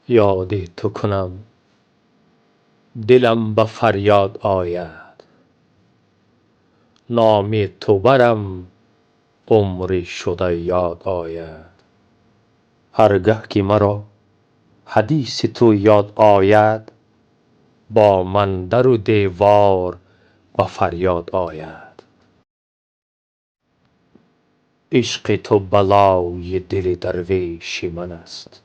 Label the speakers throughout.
Speaker 1: Ёди ту кунам, дилам ба фарёд ояд. Номи ту барам, умри шуда ёд ояд. Ҳар гаҳ ки маро ҳадиси ту ёд ояд, бо ман дару девор ба фарёд ояд. Ишқи ту балои дили дарвеши ман аст.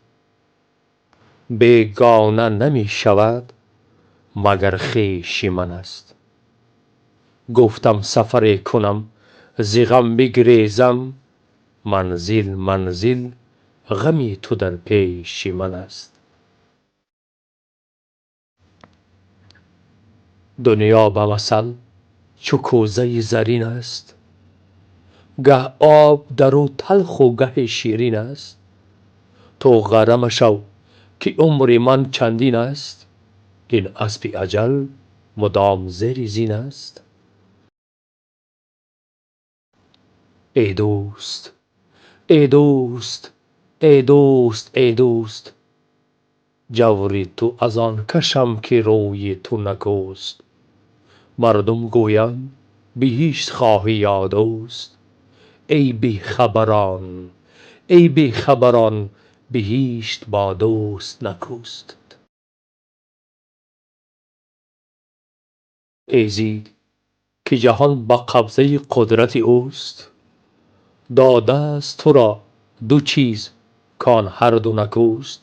Speaker 1: Бегона намешавад, магар хеши ман аст. Гуфтам сафаре кунам, зи ғам бигрезам, манзил манзил ғами ту дар пеши ман аст. Дунё ба масал чу кӯзаи зарин аст. Гаҳ об дар ӯ талху гаҳе ширин аст. Ту ғарра машав, ки умри ман чандин аст. Ин аспи аҷал мудом зери зин аст. Эй дӯст, эй дӯст, эй дӯст, эй дӯст, ҷаври ту аз он кашам, ки рӯи ту накӯст. Мардум гӯянд: биҳишт хоҳӣ ё дӯст? Эй бехабарон, эй бехабарон, биҳишт бо дӯст накӯст. Эзид, ки ҷаҳон ба қабзаи қудрати ӯст, додааст туро ду чиз, к-он ҳар ду накӯст.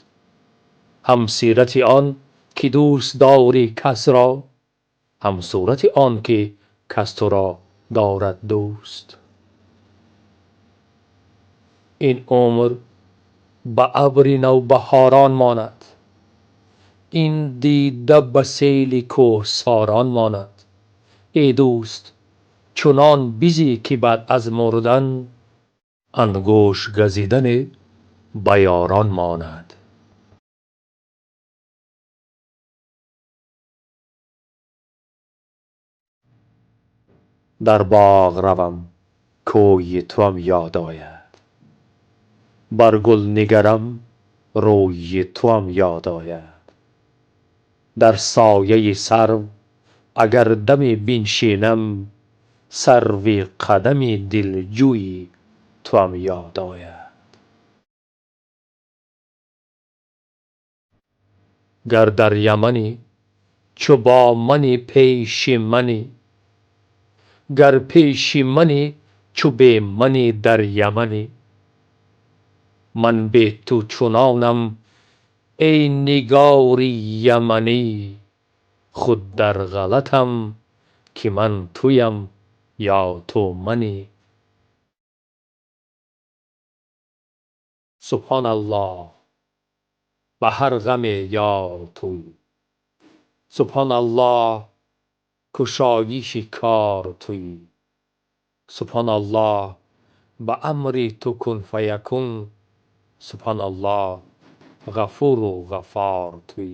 Speaker 1: Ҳам сирати он, ки дӯст дорӣ кас ро, ҳам сурати он, ки кас туро дорад дӯст. Ин умр ба абри навбаҳорон монад, ин дида ба сели кӯҳсорон монад. Эй дӯст, чунон бизӣ, ки баъд аз мурдан ангушт газидане ба ёрон монад. Дар боғ равам, кӯи туам ёд ояд. Бар гул нигарам, рӯи туам ёд ояд. Дар сояи сарв агар даме биншинам, сарви қадами дилҷӯи туам ёд ояд. Гар дар Яманӣ, чу бо манӣ пеши манӣ, гар пеши манӣ, чу бе манӣ дар Яманӣ. Ман бе ту чунонам, эй нигори яманӣ, худ дар ғалатам, ки ман туям ё ту манӣ. Субҳон Аллоҳ, ба ҳар ғаме ёр туӣ. Субҳон Аллоҳ, кушоиши кор туӣ. Субҳон Аллоҳ, ба амри ту кун фаякун. Субҳон Аллоҳ, Ғафуру Ғаффор туӣ.